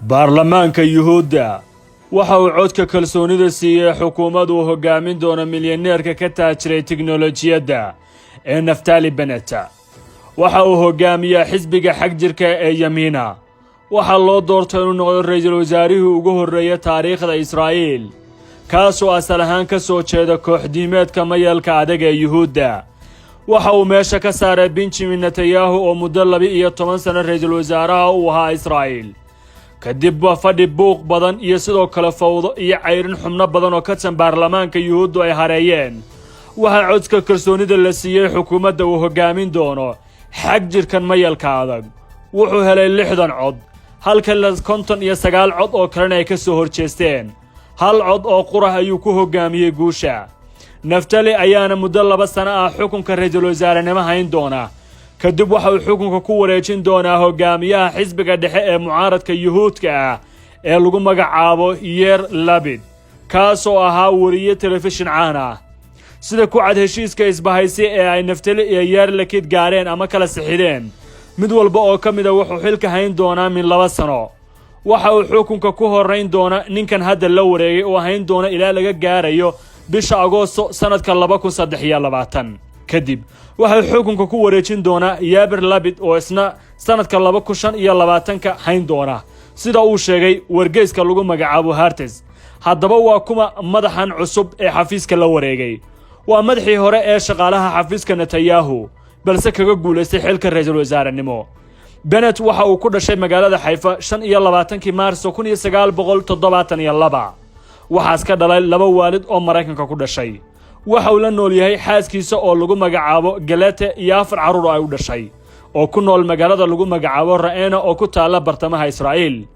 Baarlamaanka Yuhuudda waxa uu codka kalsoonida siiyey xukuumad uu hoggaamin doono milyaneerka ka taajiray tiknolojiyadda ee Naftali Bennett. Waxa uu hoggaamiyaa xisbiga xagjirka ee Yamiina. Waxaa loo doortay inuu noqdo ra-iisul wasaarihii ugu horreeya taariikhda Israa'iil kaasoo asal ahaan ka soo jeeda kooxdiimeedka mayalka adag ee Yuhuudda. Waxa uu meesha ka saaray Benjamin Netanyahu oo muddo 12 sano ra-iisul wasaaraha uu ahaa Israa'iil, kadib fadhi buuq badan iyo sidoo kale fawdo iyo cayrin xubno badan oo ka tirsan baarlamaanka Yuhuuddu ay hareeyeen. Waxaa codka kalsoonida la siiyey xukuumadda uu hoggaamin doono xag jirkan mayalka adag. Wuxuu helay 60 cod, halka 59 cod oo kalena ay ka soo horjeesteen. Hal cod oo qurah ayuu ku hoggaamiyey guusha. Naftali ayaana muddo 2 sano ah xukunka ra-iisul wasaarenimo hayn doona. Kadib waxa uu xukunka ku wareejin doonaa hogaamiyaha xisbiga dhexe ee mucaaradka Yuhuudka ah ee lagu magacaabo Yair Lapid, kaasoo ahaa weriye telefishin caan ah. Sida ku cad heshiiska isbahaysi ee ay Naftali iyo Yair Lapid gaareen ama kala sixideen, mid walba oo ka mid a wuxuu xilka hayn doonaa min 2 sano. Waxa uu xukunka ku horrayn doona ninkan hadda la wareegay oo hayn doona ilaa laga gaarayo bisha Agoosto sannadka 2023. Kadib waxay xukunka ku wareejin doonaa Yair Lapid oo isna sannadka 2025-ka hayn doona, sida uu sheegay wargeyska lagu magacaabo Haaretz. Haddaba waa kuma madaxan cusub ee xafiiska la wareegay? Waa madaxii hore ee shaqaalaha xafiiska Netanyahu, balse kaga guulaystay xilka ra-iisul wasaarenimo. Bennett waxa uu ku dhashay magaalada Xayfa 25-kii Maarso 1972. Waxaas ka dhalay laba waalid oo Maraykanka ku dhashay. Waxa uu la nool yahay xaaskiisa oo lagu magacaabo Galete iyo afar carruur oo ay u dhashay oo ku nool magaalada lagu magacaabo Ra'ena oo ku taalla bartamaha Israa'iil.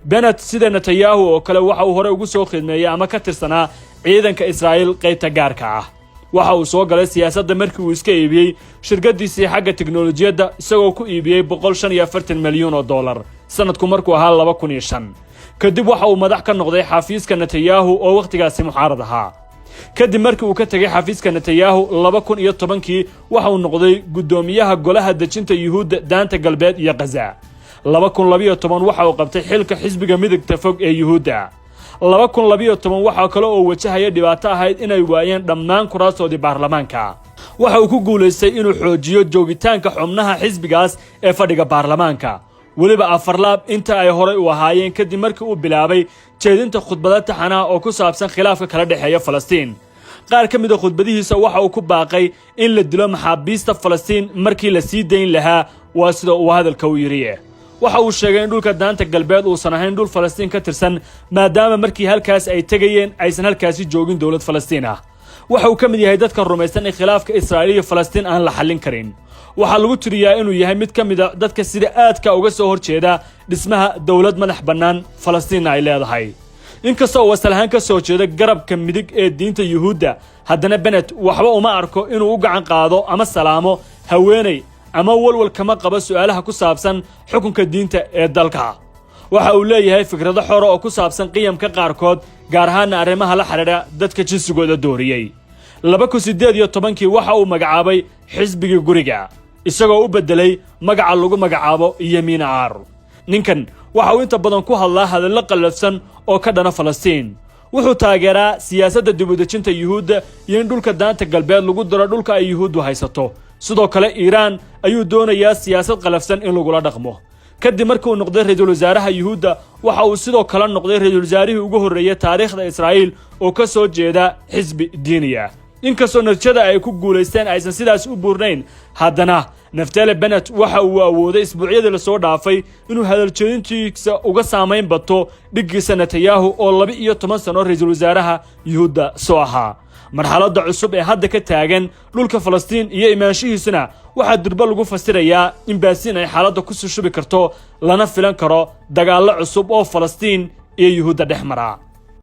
Bennett, sida Netanyahu oo kale, waxa uu horey ugu soo khidmeeyey ama ka tirsanaa ciidanka Israa'iil qaybta gaarka ah. Waxa uu soo galay siyaasadda markii uu iska iibiyey shirkadiisii xagga teknolojiyadda, isagoo ku iibiyey $145 milyan sanadku markuu ahaa 2005. Kadib waxa uu madax ka noqday xafiiska Netanyahu oo wakhtigaasi mucaarad ahaa. Kadib markii uu ka tegay xafiiska Netanyahu 2010-kii, waxa uu noqday guddoomiyaha golaha dejinta Yuhuudda Daanta Galbeed iyo Khaza. 2012 waxa uu qabtay xilka xisbiga midigta fog ee Yuhuudda. 2012 waxaa kale oo wajahaya dhibaato ahayd inay waayeen dhammaan kuraastoodii baarlamaanka. Waxa uu ku guulaystay inuu xoojiyo joogitaanka xubnaha xisbigaas ee fadhiga baarlamaanka, weliba afarlaab inta ay horay u ahaayeen, kadib markii uu bilaabay jeedinta khudbado taxanaha oo ku saabsan khilaafka kala dhexeeya Falastiin. Qaar ka mid a khudbadihiisa waxa uu ku baaqay in la dilo maxaabiista Falastiin markii la sii dayn lahaa, waa sida uu hadalka u yidhi. Waxa uu sheegay in dhulka Daanta Galbeed uusan ahayn dhul Falastiin ka tirsan, maadaama markii halkaas ay tegayeen aysan halkaasi joogin dowlad Falastiin ah. Waxa uu ka mid yahay dadka rumaysan in khilaafka Israa'iil iyo Falastiin aan la xallin karin. Waxaa lagu tiriyaa inuu yahay mid ka mid a dadka sida aadka uga soo horjeeda dhismaha dowlad madax bannaan Falastiinna ay leedahay. Inkasta uu asal ahaan ka soo jeeda garabka midig ee diinta Yuhuudda, haddana Bennett waxba uma arko inuu u gacan qaado ama salaamo haweeney, ama walwal kama qabo su'aalaha ku saabsan xukunka diinta ee dalka. Waxa uu leeyahay fikrado xora oo ku saabsan qiyamka qaarkood, gaar ahaana arrimaha la xidhiidha dadka jinsigooda dooriyey. 2018-kii waxa uu magacaabay xisbigii guriga, isagoo u beddelay magaca lagu magacaabo Yamiina R. Ninkan waxa uu inta badan ku hadlaa hadallo qallafsan oo ka dhana Falastiin. Wuxuu taageeraa siyaasadda dibudejinta Yuhuudda iyo in dhulka Daanta Galbeed lagu daro dhulka ay Yuhuuddu haysato. Sidoo kale Iiraan ayuu doonayaa siyaasad qalafsan in lagula dhaqmo. Kadib markii uu noqday ra-iisul wasaaraha Yuhuudda, waxa uu sidoo kale noqday ra-iisul wasaarihii ugu horreeyey taariikhda Israa'iil oo ka soo jeeda xisbi diiniya. Inkastoo natiijada ay ku guulaysteen aysan sidaas u buurnayn, haddana Naftali Bennett waxa uu awooday isbuucyadii lasoo dhaafay inuu hadaljeedintiisa uga saamayn bato dhiggiisa Netanyahu oo 12 sano ra-iisul wasaaraha Yuhuudda soo ahaa. Marxaladda cusub ee hadda ka taagan dhulka Falastiin iyo imaanshihiisuna waxaa durbo lagu fasirayaa in baasiin ay xaaladda ku sushubi karto, lana filan karo dagaallo cusub oo Falastiin iyo Yuhuudda dhex mara.